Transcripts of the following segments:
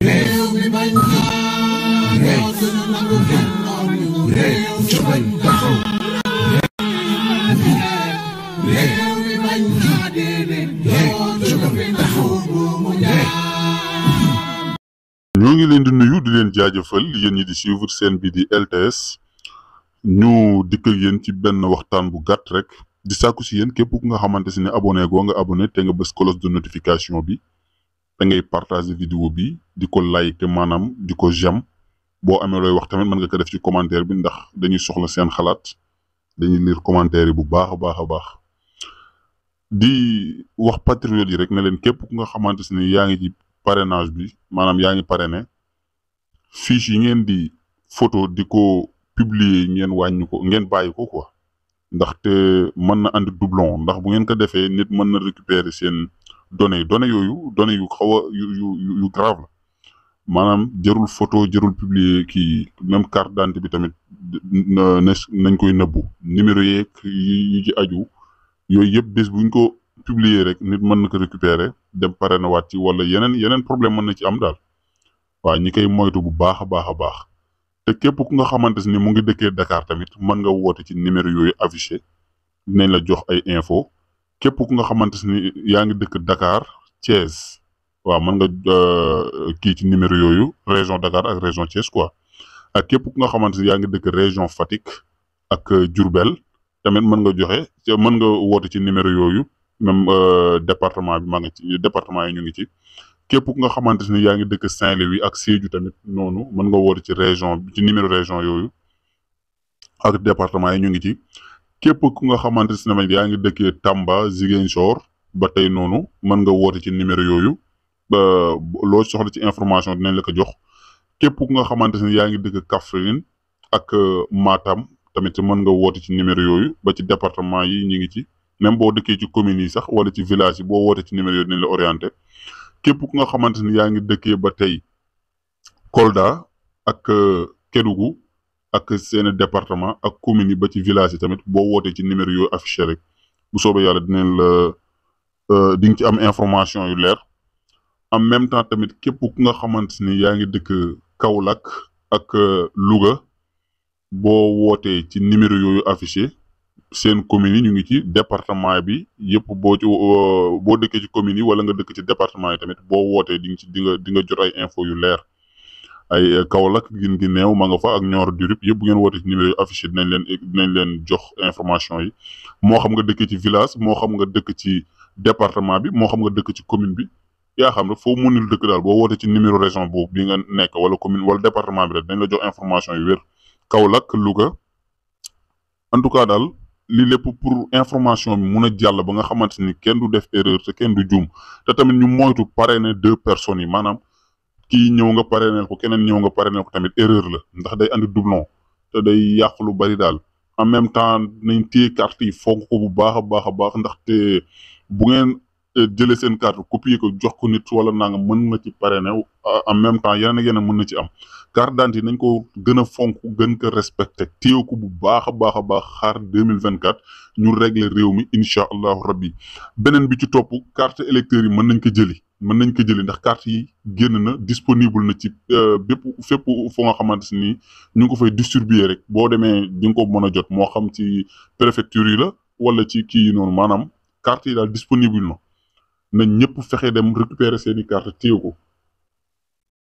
réew mi bañ naa ñoo gën a nangu kenn noonu réew jógañ taxaw réew mi bañ naa déedéet ñoo jógañ taxaw mu ñaan. ñoo ngi leen di nuyu di leen jaajëfal yéen ñi di suivre seen bi di LTS ñu dikk ak yéen ci benn waxtaan bu gàtt rek di sàkku si yéen képp ku nga xamante si ne abonné goo nga abonné te nga bës cloche de notification bi da ngay partager vidéo bi di ko like maanaam di ko j'aime boo amee looy wax tamit mën nga ko def ci commentaire bi ndax dañuy soxla seen xalaat dañuy lire commentaire yi bu baax a baax a baax di wax patriote yi rek ne leen képp ku nga xamante si ne yaa ngi ci parrainage bi maanaam yaa ngi parrainé fiche yi ngeen di photo di ko publier ngeen wàññi ko ngeen bàyyi ko quoi ndaxte mën na andi doublon ndax bu ngeen ko defee nit mën na récupérer seen données yooyu données yu xaw a yu grave la maanaam jërul photo jërul publier kii même carte d'identité bi tamit nañ koy nëbbu numéro yeeg yi ci aju yooyu yëpp bés buñ ko publier rek nit mën na ko récupérer dem parrainé waat ci wala yeneen problème mën na ci am daal waaw ñi koy moytu bu baax a baax a baax te képp ku nga xamante ni mu ngi dëkkee Dakar tamit mën nga woote ci numéro yooyu affiché dinañ la jox ay info képp ku nga xamante ni yaa ngi dëkk Dakar Thiès waaw mën nga kii ci numéro yooyu région Dakar ak région Thiès quoi ak képp ku nga xamante ni yaa ngi dëkk région Fatick ak Diourbel tamit mën nga woote ci numéro yooyu même département bi maa ngi ci département yi ñu ngi ci képp ku nga xamante ni yaa ngi dëkk Saint-Louis ak Sédhiou tamit noonu mën nga woote ci région ci numéro région yooyu ak département yi ñu ngi ci képp ku nga xamante ne yaa ngi dëkkee Tamba Ziguinchor ba tey noonu mën nga woote ci numéro yooyu ba loo soxla ci information dinañ la ko jox képp ku nga xamante ne yaa ngi dëkk Kaffrine ak Matam tamit mën nga woote ci numéro yooyu ba ci département yi ñu ngi ci même boo dëkkee ci communes yi sax wala ci village yi boo woote ci numéro yooyu dinañ la orienté képp ku nga xamante ni yaa ngi dëkkee ba tey Kolda ak Kédougou ak seen département ak communes yi ba ci village yi tamit boo wootee ci numéro yooyu affiché rek bu soobee yàlla dinañ la di nga ci am information yu leer en même temps tamit képp ku nga xamante ni yaa ngi dëkk Kaolack ak Louga boo wootee ci numéro yooyu affiché seen communes yi ñu ngi ci département bi yëpp boo dëkkee ci communes yi wala nga dëkk ci département yi tamit boo wootee di nga jot ay info yu leer ay Kaolack gin gi neew ma nga fa ak Nioro du Rip yëpp bu ngeen wootee ci numéro yu affiché dinañ leen jox information yi moo xam nga dëkk ci village moo xam nga dëkk ci département bi moo xam nga dëkk ci commune bi yaa xam ne foo mënul dëkk daal boo wootee ci numéro région boobu bi nga nekk wala commune wala département bi rek dinañ la jox information yu wér Kaolack Louga en tout cas daal lii lépp pour information bi mun a jàll ba nga xamante ni kenn du def erreur te kenn du juum te tamit ñu moytu parrainer 2 personnes yi maanaam kii ñëw nga parrainer ko keneen ñëw nga parrainer ko tamit erreur la ndax day andi doublon te day yàq lu bari daal en même temps nañ téye carte yi fonk ko bu baax a baax a baax ndaxte bu ngeen jëlee seen carte copier ko jox ko nit wala nanga mën na ci parrainer en même temps yeneen ak yeneen mën na ci am carte d'identité yi nañ ko gën a fonk gën ko respecté téye ko bu baax a baax a baax xaar 2024 ñu régler réew mi incha allahu rabbi beneen bi ci topp carte électeur yi mën nañ ko jëli ndax carte yi génn na disponible na ci fépp foo nga xamante ni ñu ngi ko fay distribuer rek boo demee di nga ko mën a jot moo xam ci préfecture yi la wala ci kii yi noonu maanaam carte yi daal disponible na nañ ñëpp fexe dem récupérer seeni carte téye ko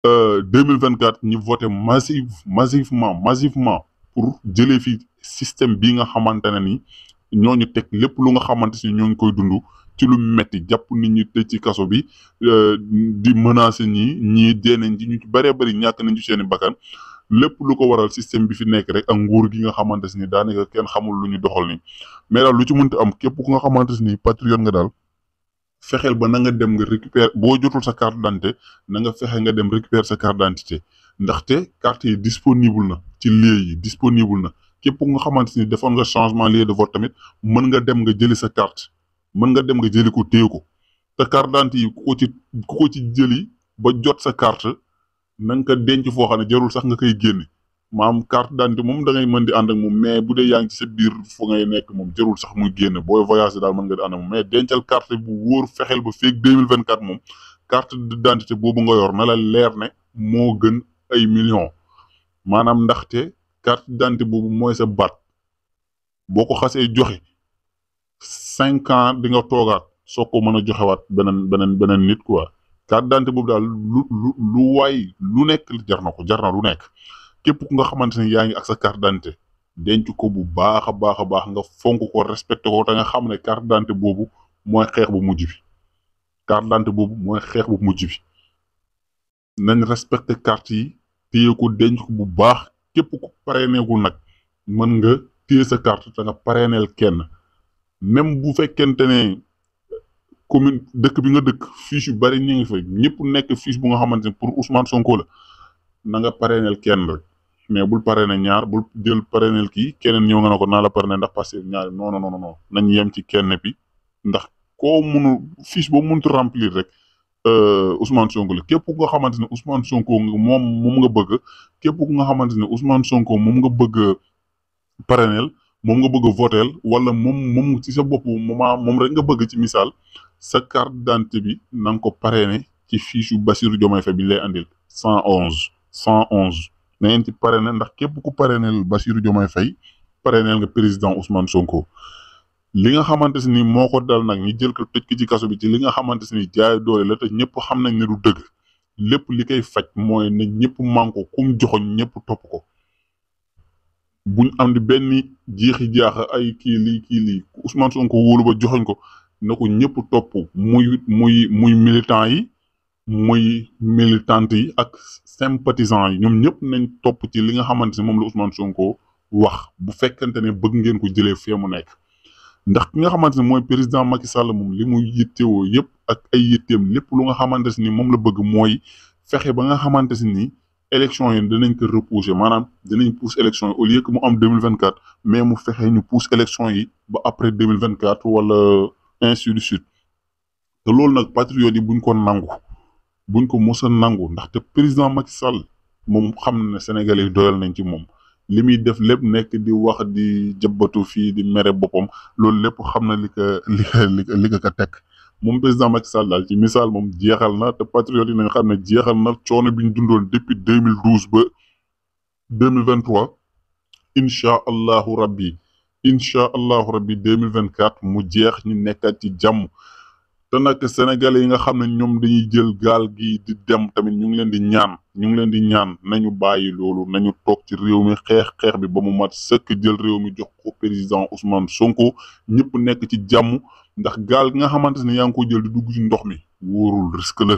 2024 ñi voté massivement pour jëlee fi système bi nga xamante ne ni ñooñu teg lépp lu nga xamante ni ñoo ngi koy dund ci lu metti jàpp nit ñi tëj ci kaso bi di menacer ñii dee nañ ci ñu ci bëree bëri ñàkk nañ ci seeni bakkan lépp lu ko waral système bi fi nekk rek ak nguur gi nga xamante ni daanaka kenn xamul lu ñu doxal ni mais daal lu ci mënti am képp ku nga xamante ni patriote nga daal fexeel ba na nga dem nga récupérer boo jotul sa carte d'identité na nga fexe nga dem récupérer sa carte d'identité ndaxte carte yi disponible na ci lieu yi disponible na képp ku nga xamante ni defoon nga changement lieu de vote tamit mën nga dem nga jëli sa carte mën nga dem nga jëli ko téye ko te carte d'identité yi ku ko ci jëli ba jot sa carte na nga ko denc foo xam ne jarul sax nga koy génne maam carte d'identité moom da ngay mën di ànd ak moom mais bu dee yaa ngi ci sa biir fu ngay nekk moom jarul sax muy génn booy voyagé daal mën nga di ànd ak moom mais dencal carte bu wóor fexeel ba feeg 2024 moom carte d'identité boobu nga yor na la leer ne moo gën ay millions maanaam ndaxte carte d'identité boobu mooy sa baat boo ko xasee joxe 5 ans di nga toogaat soo ko mën a joxewaat beneen nit quoi carte d'identité boobu daal lu waay lu nekk jar na lu nekk képp ku nga xamante ne yaa ngi ak sa carte d'identité denc ko bu baax a baax nga fonk ko respecté ko te nga xam ne carte d'identité boobu mooy xeex bu mujj bi carte d'identité boobu mooy xeex bu mujj bi nañ respecté carte yi téye ko denc ko bu baax képp ku parrainéegul nag mën nga téye sa carte te nga parrainel kenn même bu fekkente ne commune dëkk bi nga dëkk fiche yu bari ñu ngi fa ñëpp nekk fiche bu nga xamante ne pour Ousmane Sonko la na nga parrainel kenn rek mais bul parrainer ñaar bul jël parrainel kii keneen ñëw nga ne ko naa la parrainer ndax parce que ñaar non nañ yem ci kenn bi ndax koo mënu fiche boobu mënut remplir rek Ousmane Sonko la képp ku nga xamante ne Ousmane Sonko moom nga bëgg képp ku nga xamante ne Ousmane Sonko moom nga bëgg parrainel moom nga bëgg votel wala moom ci sa bopp moom rek nga bëgg ci misaal sa carte d'identité bi na nga ko parrainer ci fiche yu Bassirou Diomaye Faye bi ñu lay andil 111 na ngeen ci parrainer ndax képp ku parrainel Bassirou Diomaye Faye parrainel nga président Ousmane Sonko li nga xamante ni moo ko dal nag ñi jël ko tëj ko ci kaso bi ci li nga xamante ni jaay doole la te ñëpp xam nañ ne du dëgg lépp li koy faj mooy ne ñëpp manko kum joxoñ ñëpp topp ko buñ am di benn jeexi jaaxa ay kii lii Ousmane Sonko wóolu ba joxoñ ko na ko ñëpp topp muy militant yi muy militante yi ak sympathisant yi ñoom ñëpp nañ topp ci li nga xamante ni moom la Ousmane Sonko wax bu fekkente ne bëgg ngeen ko jëlee fee mu nekk ndax ki nga xamante ne mooy président Macky Sall moom li mu yittewoo yëpp ak ay yitteem lépp lu nga xamante ni moom la bëgg mooy fexe ba nga xamante ni élection yi dinañ ko repousser maanaam dinañ pousse élection yi au lieu que mu am 2024 mais mu fexe ñu pousse élection yi ba après 2024 wala ainsi de suite te loolu nag patriotes yi buñ ko mos a nangu ndaxte président Macky Sall moom xam na ne Sénégalais yi doyal nañ ci moom li muy def lépp nekk di wax di jëbbatu fii di mere boppam loolu lépp xam na li ko teg moom président Macky Sall daal ci misaal moom jeexal na te patriote yi nañ xam ne jeexal na coono bi ñu dundoon depuis 2012 ba 2023 incha allahu rabbi 2024 mu jeex ñu nekkat ci jàmm te nag sénégalais yi nga xam ne ñoom dañuy jël gaal gi di dem tamit ñu ngi leen di ñaan nañu bàyyi loolu nañu toog ci réew mi xeex bi ba mu mat sëkk jël réew mi jox ko président Ousmane Sonko ñëpp nekk ci jàmm ndax gaal gi nga xamante ne yaa ngi ko jël di dugg ci ndox mi wóorul risque la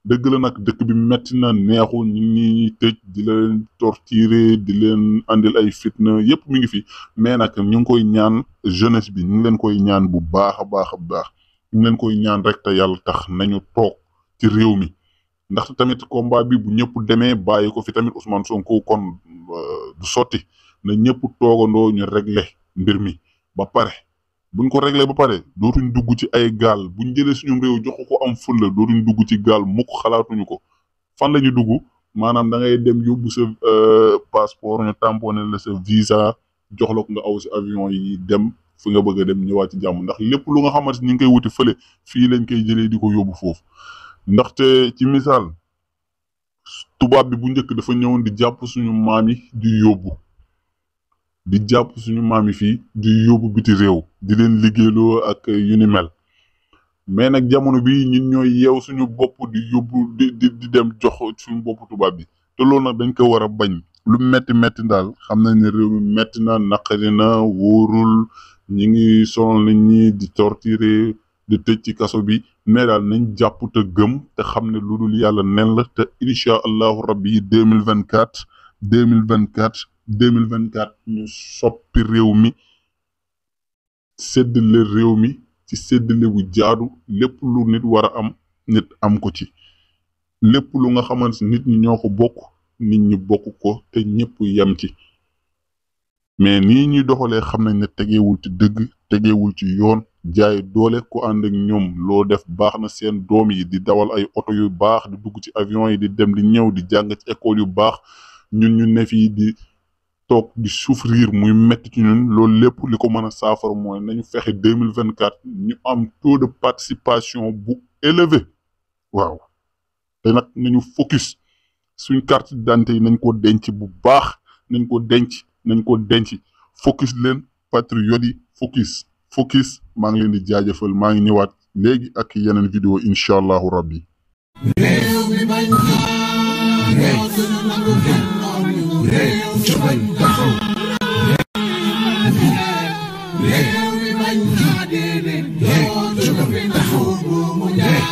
dëgg la nag dëkk bi metti na neexul ñu ngi ñuy tëj di leen torturer di leen andil ay fitna yëpp mi ngi fi mais nag ñu ngi koy ñaan jeunesse bi ñu ngi leen koy ñaan bu baax a baax ñu leen koy ñaan rek te yàlla tax nañu toog ci réew mi ndaxte tamit combat bi bu ñëpp demee bàyyi ko fi tamit Ousmane Sonko kon du sotti na ñëpp toogandoo ñu régler mbir mi ba pare buñ ko régler ba pare dootuñ dugg ci ay gaal buñ jëlee suñu réew jox ko am fulla dootuñ dugg ci gaal mukk xalaatuñu ko fan la ñu dugg maanaam da ngay dem yóbbu sa passeport ñu tamponné la sa visa jox la ko nga aw si avion yi dem fi nga bëgg a dem ñëwaat ci jàmm ndax lépp lu nga xamante ni ñu ngi koy wuti fële fii lañ koy jëlee di ko yóbbu foofu ndaxte ci misaal tubaab bi bu njëkk dafa ñëwoon di jàpp suñu maam yi fii di yóbbu biti réew di leen liggéeyloo ak yu ni mel mais nag jamono bi ñun ñooy yeew suñu bopp di yóbbu di dem jox suñu bopp tubaab bi te loolu nag dañ ko war a bañ lu metti daal xam nañ ne réew mi metti na naqari na wóorul ñi ngi sonal nit ñi di torturer di tëj ci kaso bi mais daal nañ jàpp te gëm te xam ne lu dul yàlla nen la te incha allahu rabbi 2024 ñu soppi réew mi séddale réew mi ci séddale bu jaadu lépp lu nit war a am nit am ko ci lépp lu nga xamante nit ñi ñoo ko bokk nit ñi bokk ko te ñëpp yem ci mais nii ñuy doxalee xam nañ ne tegeewul ci dëgg tegeewul ci yoon jaay doole ku ànd ak ñoom loo def baax na seen doom yi di dawal ay oto yu baax di dugg ci avion yi di dem di ñëw di jàng ci école yu baax ñun ñu ne fii di toog di souffrir muy metti ci ñun loolu lépp li ko mën a saafara mooy nañu fexe 2024 ñu am taux de participation bu élevé waaw te nag nañu focus suñ carte d'identité yi nañ ko denc bu baax nañ ko denc focus leen patriote yi focus maa ngi leen di jaajëfal maa ngi ñëwaat léegi ak yeneen vidéo incha allahu rabbi. réew mi bañ réew sunu nangu réew ci bañ taxaw réew mi bañ réew ci bañ taxaw